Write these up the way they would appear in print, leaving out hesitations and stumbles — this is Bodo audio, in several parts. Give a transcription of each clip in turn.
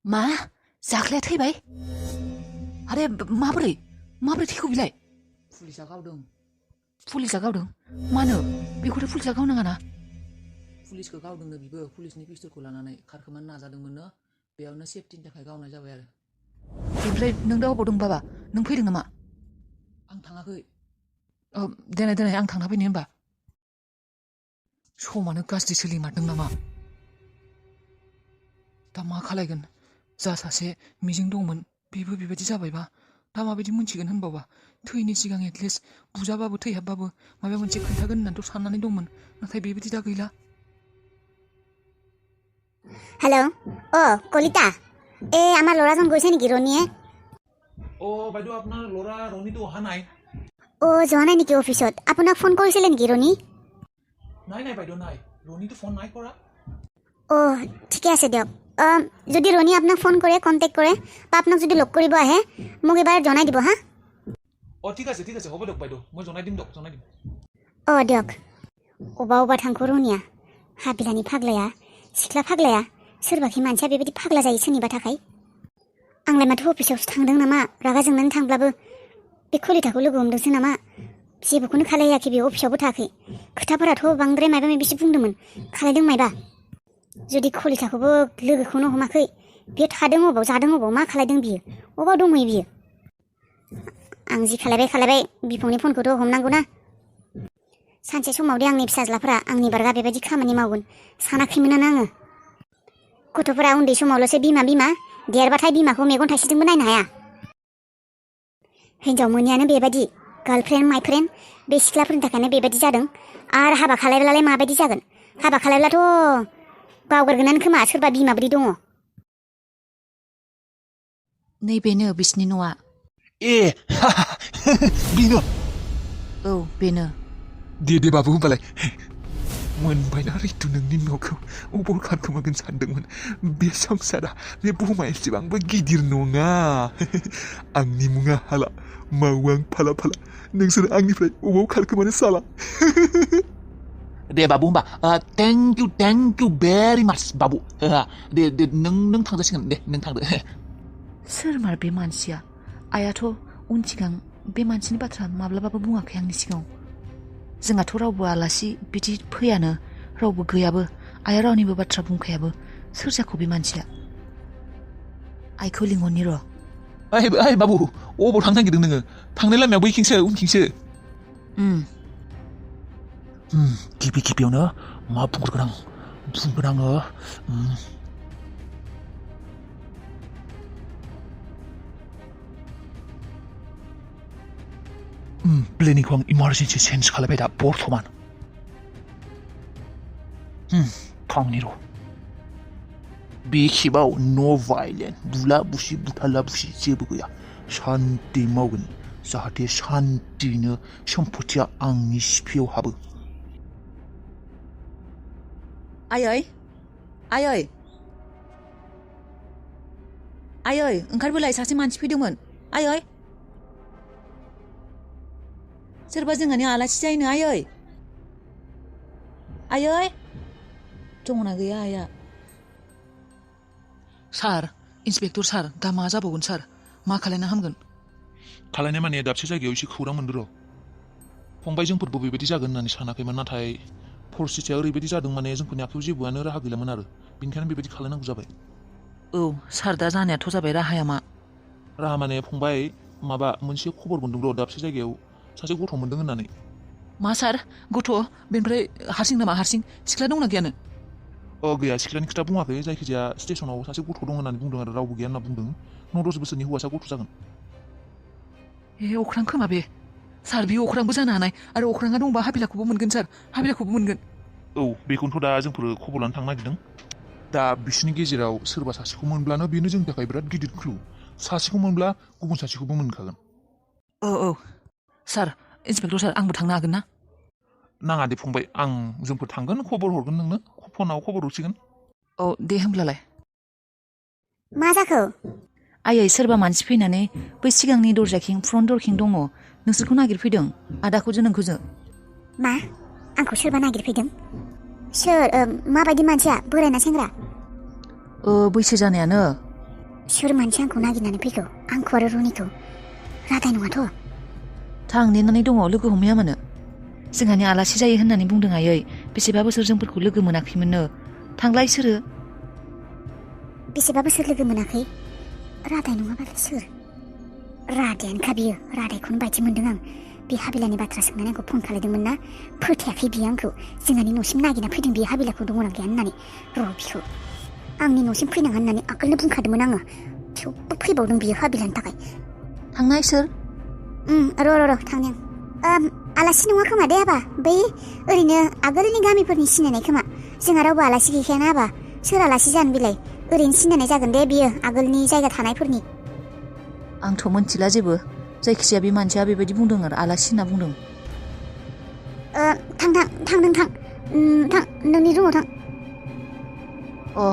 मा जाख्लाया थैबाय आरे माबोरै थैखो बिलाय पुलिसा गावदों मानो बेखौथ' पुलिसा गावनाङाना पुलिसखौ गावदोंनो बिबो पुलिसनि पिस्तलखौ लानानै खारखोमानो नाजादोंमोननो बेयावनो सेफटिनि थाखाय गावनाय जाबाय आरो बेनिफ्राय नों दा अबाव दं बाबा नों फैदों नामा आं थाङाखै देनाय आं थांना फैनो होनबा समानो गाज्रि सोलिमारदों नामा दा मा खालायगोन जा सासे मिजिं दंमोन बेबो बेबायदि जाबायबा दा माबायदि मोनथिगोन होनबावबा थैनि सिगां एटलिस्ट बुजाबाबो थैहाबबाबो माबा मोनसे खोन्थागोन होननानैथ' साननानै दंमोन नाथाय बेबायदि दा गैला हेलो কলিতা আমাৰ ল'ৰাজন গৈছে নেকি ৰণীয়ে বাইদেউ আপোনাৰ ল'ৰা ৰণীটো অহা নাই যোৱা নাই নেকি অফিচত আপোনাক ফোন কৰিছিলে নেকি ৰণী নাই বাইদেউ নাই ৰণীটো ফোন নাই কৰা ঠিকে আছে দিয়ক যদি ৰণী আপোনাক ফোন কৰে কণ্টেক্ট কৰে বা আপোনাক যদি লগ কৰিব আহে মোক এবাৰ জনাই দিব হা ঠিক আছে হ'ব দিয়ক বাইদেউ মই জনাই দিম দিয়ক अबा थांखो रनिया हाबिलानि फाग्लाया सिख्ला फाग्लाया सोरबाखि मानसिया बेबायदि फाग्ला जायो सोरनिबा थाखाय आंलाय माथो अफिसावसो थांदों नामा रागा जोंनानै थांब्लाबो बे कलिताखौ लोगो हमदोंसो नामा जेबोखौनो खालायाखै बे अफिसावबो थायाखै खोथाफोराथ' बांद्राय माबा माबिसो बुंदोंमोन खालायदों मायबा जुदि कलिताखौबो लोगोखौनो हमाखै बियो थादों अबाव जादों अबाव मा खालायदों बियो अबाव दंहैयो बियो आं जि खालायबाय बिफंनि फनखौथ' हमनांगौना सानसे समाव दे आंनि फिसाज्लाफोरा आंनि बारगा बेबायदि खामानि मावगोन सानाखैमोनानो आङो गथ'फोरा उन्दै समावल'सो बिमा देरबाथाय बिमाखौ मेगन थाइसेजोंबो नायनो हाया हिन्जाव मोनियानो बेबायदि गार्लफ्रेन्ड माइफ्रेन्ड बे सिख्लाफोरनि थाखायनो बेबायदि जादों आरो हाबा खालायब्लालाय माबायदि जागोन हाबा खालायब्लाथ' बावगारगोनानो खोमा सोरबा बिमा बायदि दङ नैबेनो बिसिनि न'आ बेनो बेनो दे बाबु होनबालाय मोनबायना रितु नोंनि न'खौ अबाव खारखोमागोन सानदोंमोन बे संसारा बे बुहुमा एसेबांबो गिदिर नङा आंनि मुङा हाला मावां फाला नोंसोर आंनिफ्राय अबाव खारखोमानो साला दे बाबु होनबा थेंक इउ भेरि माच बाबु दे नों थांजासिगोन दे नों थांदो सोरमार बे मानसिया आइयाथ' उनथिगां बे मानसिनि बाथ्रा माब्लाबाबो बुङाखै आंनि सिगाङाव जोंहाथ' रावबो आलासि बिदि फैयानो रावबो गैयाबो आइया रावनिबो बाथ्रा बुंखायाबो सोर जाखो बे मानसिया आइखौ लिंहरनि र' ओइ बाबु अबाव थांनो नागिरदों नोङो थांनाय लामायाव बैथिंसो उनथिंसो गिबियावनो मा बुंगोन आङो प्लेनिंखौ आं इमारजेन्सि चेन्ज खालामबाय दा बर्थमान थांनि र' बे खेबाव नो भायलेन्ट बुला बुसि बुथाला बुसि जेबो गैया शान्ति मावगोन जाहाथे शान्तिनो सम्पथिया आंनि सिफियाव हाबो आयै ओंखारबोलाय सासे मानसि फैदोंमोन आयै सोरबा जोंहानि आलासि जायोनो आयै दङना गैया आइया सार इन्सपेक्टर सार दा मा जाबावगोन सार मा खालायना हामगोन खालायनाय माने दाबसे जायगायाव एसे खौरां मोनदों र' फंबाय जोंफोरबो बेबायदि जागोन होननानै सानाखैमोन नाथाय परिस्थितिया ओरैबायदि जादों माने जोंफोरनि आखायाव जेबोआनो राहा गैलामोन आरो बेनिखायनो बेबायदि खालायनांगौ जाबाय सार दा जानायाथ' जाबाय राहाया मा राहा माने फंबाय माबा मोनसे खबर मोनदों र' दाबसे जायगायाव सासे गथ' मोनदों होननानै मा सार गथ' बेनिफ्राय हारसिं नामा हारसिं सिख्ला दंना गैयानो गैया सिख्लानि खोथा बुङाखै जायखिजाया स्टेसनाव सासे गथ' दं होननानै बुंदों आरो रावबो गैया होनना बुंदों 9-10 बोसोरनि हौवासा गथ' जागोन अख्रां खोमा बे सार बे अख्रांबो जानो हानाय आरो अख्राङा दंबा हाबिलाखौबो मोनगोन सार हाबिलाखौबो मोनगोन बेखौनोथ' दा जोंफोर खबर लानो थांनो नागिरदों दा बिसोरनि गेजेराव सोरबा सासेखौ मोनब्लानो बेनो जोंनि थाखाय बिराद गिदिर क्लु सासेखौ मोनब्ला गुबुन सासेखौबो मोनखागोन सार इन्सपेक्टर सार आंबो थांनो हागोन ना नाङा दे फंबाय जोंफोर थांगोन खबर हरगोन नोंनो फनाव खबर हरसिगोन दे होमब्लालाय मा जाखो आयै सोरबा मानसि फैनानै बै सिगांनि दरजाखिं फ्रन्ट दरखिं दङ नोंसोरखौ नागिरफैदों आदाखौजो नोंखौजो मा आंखौ सोरबा नागिरफैदों सोर माबायदि मानसिया बोरायना सेंग्रा बैसो जानायानो सोर मानसि आंखौ नागिरनानै फैगौ आंखौ आरो रनिखौ रादाय नङाथ' थां नेनानै दङ लोगो हमैया मानो जोंहानि आलासि जायो होननानै बुंदों आयै बेसेबा बोसोर जोंफोरखौ लोगो मोनाखैमोननो थांलाय सोरो बेसेबा बोसोर लोगो मोनाखै रादाय नङाबालाय सोर रादायानोखा बियो रादायखौनो बायदि मोनदों आं बे हाबिलानि बाथ्रा सोंनानै आंखौ फन खालायदोंमोन ना फोथायाखै बियो आंखौ जोंहानि न'सिम नागिरना फैदों बे हाबिलाखौ दङना गैया होननानै र' बिखौ आंनि न'सिम फैनाङा होननानै आगोलनो बुंखादोंमोन आङो थेवबो फैबावदों बियो हाबिलानि थाखाय थांनाय सोर र' थांनि आं आलासि नङा खोमा दे आबा बै ओरैनो आगोलनि गामिफोरनि सिनायनाय खोमा जोंहा रावबो आलासि गैखायाना आबा सोर आलासि जानो बिलाय ओरैनो सिनायनाय जागोन दे बियो आगोलनि जायगा थानायफोरनि आंथ' मोनथिला जेबो जायखिजाया बे मानसिया बेबायदि बुंदों आरो आलासि होनना बुंदों थां नोंनि रुमाव थां अ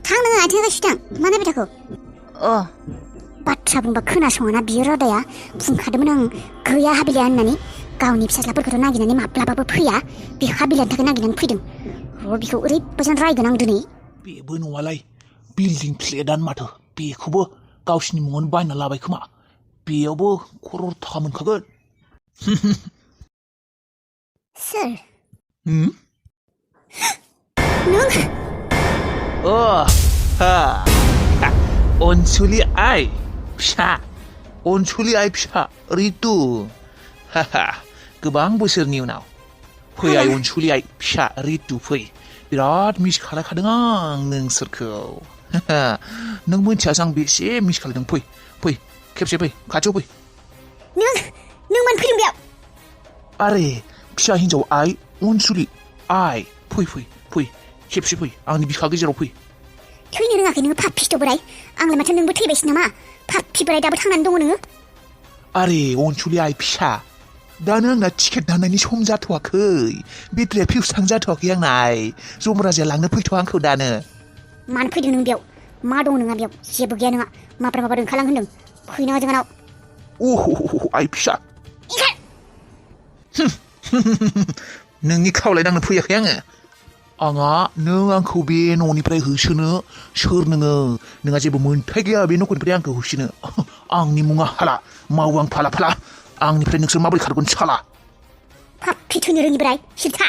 थां नोङो आथिं गासि थां मा नायबाय थाखो अ बाथ्रा बुंबा खोनासङाना बियो रादाया बुंखादोंमोन आं गैया हाबिलाया होननानै गावनि फिसाज्लाफोरखौथ' नागिरनानै माब्लाबाबो फैया बे हाबिलानि थाखाय नागिरनानै फैदों र' बिखौ ओरैबायदि रायगोन आं दिनै बेबो नङालाय बिल्डिं फ्लेटानो माथो बेखौबो गावसिनि मुङावनो बायना लाबाय खोमा बेयावबो खर'र थाखा मोनखागोन सोर नों अनसुलि आइ फिसा रितु गोबां बोसोरनि उनाव फै आइ अनसुलि आइ फिसा रितु फै बिराद मिस खालायखादों आं नोंसोरखौ नों मोनथियासै आं बेसे मिस खालायदों फै खेबसे फै खाथियाव फै नों मानो फैदों बेयाव आरे फिसा हिन्जाव आइ अनसुलि आइ फै खेबसे फै आंनि बिखा गेजेराव फै थैनो रोङाखै नोङो पाप्पिस्ट' बोराय आंलाय माथो नोंबो थैबायसो नामा पाप्पि बोराय दाबो थांनानै दङ नोङो आरे अनसुलि आइ फिसा दानो आंना टिकेट दाननायनि सम जाथ'वाखै बेट्रिया फिउसां जाथ'वाखै आंना आइ जमराजाया लांनो फैथ' आंखौ दानो मानो फैदों नों बेयाव मा दङ नोंहा बेयाव जेबो गैया नोंहा माब्रा ओंखारलां होनदों फैनाङा जोंहानाव आइ फिसा नोंनि खावलायनांनो फैयाखै आङा नों आंखौ बे न'निफ्राय होसोनो सोर नोंहा जेबो मोन्थाय गैया बे न'खरनिफ्राय आंखौ होसोनो आंनि मुङा हाला मावो आं फाला आंनिफ्राय नोंसोर माबोरै खारगोन साला पाप्पि थैनो रोङि बोराय सिरथा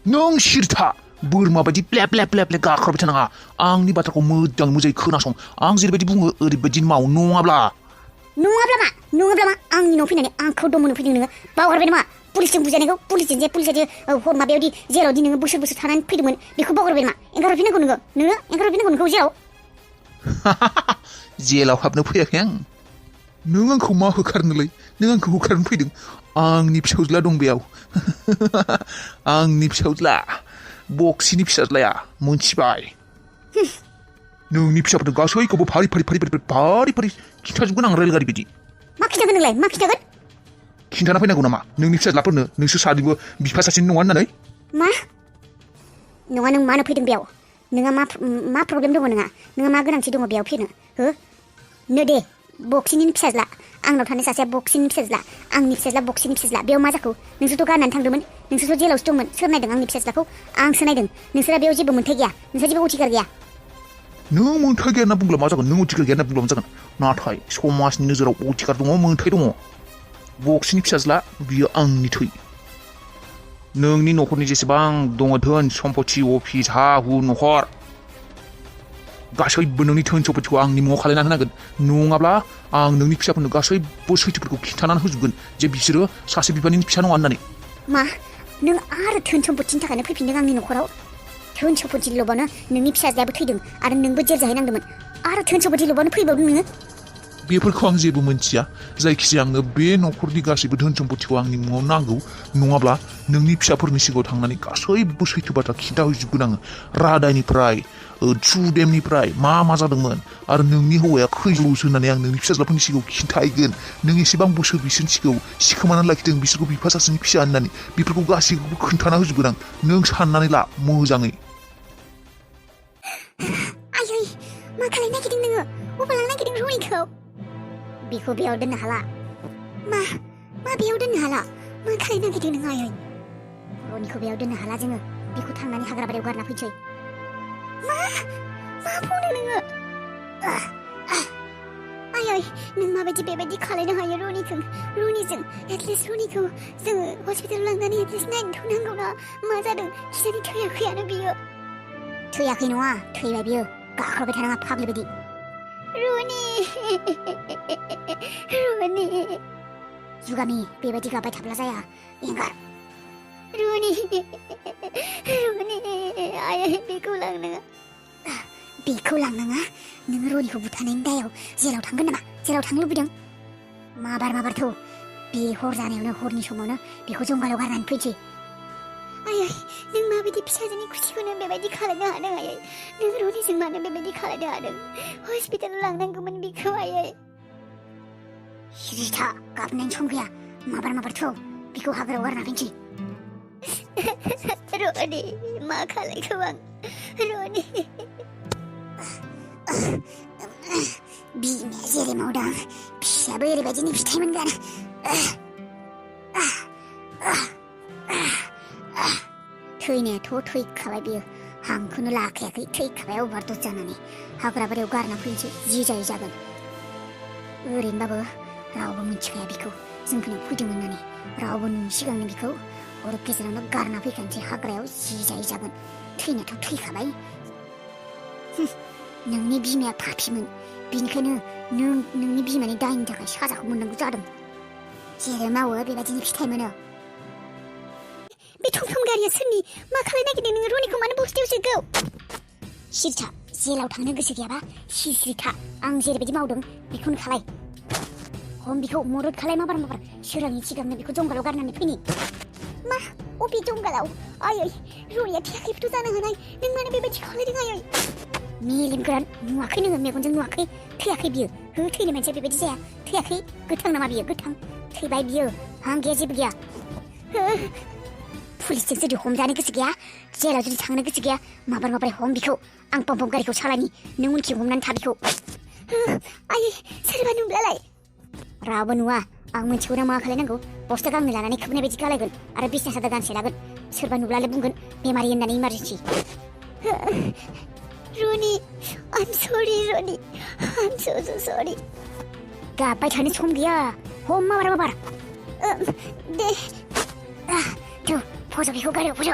नों सिरथा बोरमा बायदि प्लेप गाख्राबबाय थानाङा आंनि बाथ्राखौ मोजाङै खोनासं आं जेरैबायदि बुङो ओरैबायदि माव नङाब्ला मा आंनि न'आव फैनानै आंखौ दमनो फैदों नोङो बावगारबाय नामा पुलिसजों बुजायनायखौ पुलिसजों हर माबायावदि जेरावदि नोङो बोसोर थानानै फैदोंमोन बेखौ बावगारबाय नामा एंगारहरफिननांगौ नोङो एंगारहरफिननांगौ नोंखौ जेलाव हाबनो फैयाखै आं नों आंखौ मा होखारनोलै नों आंखौ होखारनो फैदों आंनि फिसाज्ला दं बेयाव आंनि फिसाज्ला बक्सिनि फिसाज्लाया मोनथिबाय नोंनि फिसाफोरनो गासैखौबो फारि खिन्थाजोबगोन आं रेलगारि बायदि मा खिन्थागोन नोंलाय मा खिन्थागोन खिन्थाना फैनांगौ नामा नोंनि फिसाज्लाफोरनो नोंसोर सानैबो बिफा सासेनि नङा होननानै मा नङा नों मानो फैदों बेयाव नोंहा मा प्रब्लेम दङ नोंहा मा गोनांथि दङ बेयाव फैनो नो दे बक्सिनि फिसाज्ला आंनाव थानाय सासेया बक्सिनि फिसाज्ला आंनि फिसाज्ला बक्सिनि फिसाज्ला बेयाव मा जाखो नोंसोरथ' गारनानै थांदोंमोन नोंसोरथ' जेलावसो दंमोन सोर नायदों आंनि फिसाज्लाखौ आंसो नायदों नोंसोरा बेयाव जेबो मोन्थाय गैया नोंसोर जेबो अधिकार गैया नों मोन्थाय गैया होनना बुंब्ला मा जागोन नों अधिकार गैया होनना बुंब्ला मा जागोन नाथाय समाजनि नोजोराव अधिकार दङ मोन्थाय दङ बक्सिनि फिसाज्ला बियो आंनि थै नोंनि न'खरनि जेसेबां दङ धोन सम्पति अफिस हा हु न'खर गासैबो नोंनि धोन सम्पतिखौ आंनि मुङाव खालायना होनांगोन नङाब्ला आं नोंनि फिसाफोरनो गासैबो सैथोफोरखौ खिन्थानानै होजोबगोन जे बिसोरो सासे बिफानि फिसा नङा होननानै मा नों आरो धोन सम्पतिनि थाखायनो फैफिनदों आंनि न'खराव धोन सम्पति लबानो नोंनि फिसाज्लायाबो थैदों आरो नोंबो जेल जाहैनांदोंमोन आरो धोन सम्पति लबानो फैबावदों नोङो बेफोरखौ आं जेबो मोनथिया जायखिजाया आंनो बे न'खरनि गासैबो धोन सम्पतिखौ आंनि मुङाव नांगौ नङाब्ला नोंनि फिसाफोरनि सिगाङाव थांनानै गासैबो सैथो बाथ्रा खिन्थाहैजोबगोन आङो रादायनिफ्राय सुदेमनिफ्राय मा जादोंमोन आरो नोंनि हौवाया खैजौसो होननानै आं नोंनि फिसाज्लाफोरनि सिगाङाव खिन्थाहैगोन नों एसेबां बोसोर बिसोरनि सिगाङाव सिखोमानानै लाखिदों बिसोरखौ बिफा सासेनि फिसा होननानै बेफोरखौ गासैखौबो खोन्थाना होजोबगोन आं नों साननानै ला मोजाङै आयै मा खालायनो नागिरदों नोङो अबाव लांनो नागिरदों रनिखौ बेखौ बेयाव दोननो हाला मा मा बेयाव दोननो हाला मा खालायनो नागिरदों नों आयै रनिखौ बेयाव दोननो हाला जोङो बेखौ थांनानै हाग्रा बारियाव गारना फैसै मा बुंदों नोङो आयै नों माबायदि बेबायदि खालायनो हायो रनिजों एटलिस्ट रनिखौ जोङो हस्पिटालाव लांनानै एटलिस्ट नायनोथ' नांगौना मा जादों खिनानै थैयाखैयानो बियो थैयाखै नङा थैबाय बियो गाख्रबाय थानाङा फाग्लि बायदि रनि जुगामि बेबायदि गाबबाय थाब्ला जाया एंगार रनि आयै बेखौ लांनाङा नोङो रनिखौ बुथारनायनि दायाव जेलाव थांगोन नामा जेलाव थांनो लुबैदों माबार थौ बे हर जानायावनो हरनि समावनो बेखौ जंगालाव गारनानै फैसै आयै नों माबायदि फिसाजोनि खुसिखौनो बेबायदि खालायनो हादों आयै नों रनिजों मानो बेबायदि खालायनो हादों हस्पिटालाव लांनांगौमोन बेखौ आयै रिथा गाबनायनि सम गैया माबार थौ बेखौ हाग्रायाव गारना फैसै रनि मा खालायखो आं रनि बिमाया जेरै मावदों फिसायाबो ओरैबायदिनि फिथाइ मोनगोन थैनायाथ' थैखाबाय बियो हांखौनो लाखायाखै थैखाबाय अभारदस जानानै हाग्रा बारियाव गारना फैनोसै जि जायो जागोन ओरैनोबाबो रावबो मिथिखाया बिखौ जोंखौनो फैदों होननानै रावबो नुयि सिगांनो बिखौ हर गेजेरावनो गारना फैखानोसै हाग्रायाव जि जायो जागोन थैनायाथ' थैखाबाय नोंनि बिमाया पापिमोन बिनिखायनो नोंनि बिमानि दायनि थाखाय साजाखौ मोननांगौ जादों जेरै मावो बेबायदिनो फिथाइ मोनो बे थम गारिया सोरनि मा खालायनो नागिरदों नोङो रनिखौ मानो बस्थायाव सोखौ सिरिथा जेलाव थांनो गोसो गैयाबा सिरि था आं जेरैबायदि मावदों बेखौनो खालाय हम बिखौ मदद खालाय माबार सोरांनि सिगांनो बेखौ जंगालाव गारनानै फैनि मा अबे जंगालाव आयै रनिया थैयाखैबोथ' जानो हानाय नों मानो बेबायदि खालायदों आयै मेलेम गोरान नुवाखै नोङो मेगनजों नुवाखै थैयाखै बियो थैनाय मानसिया बेबायदि जाया थैयाखै गोथां नामा बियो गोथां थैबाय बियो हां गैया जेबो गैया पुलिसजों जुदि हमजानो गोसो गैया जेलाव जुदि थांनो गोसो गैया माबार हम बिखौ आं पम गारिखौ सालायनि नों उनथिं हमनानै था बिखौ आयै सोरबा नुब्लालाय रावबो नुवा आं मिथिगौ ना मा खालायनांगौ बस्ता गांनै लानानै खोबनाय बायदि गालायगोन आरो बिसना सादर गांसे लागोन सोरबा नुब्लालाय बुंगोन बेमारि होननानै इमारजेन्सि रनि I'm sorry रनि I'm so sorry गाबबाय थानो सम गैया हम माबार दे थौ फज' बेखौ गारियाव फज'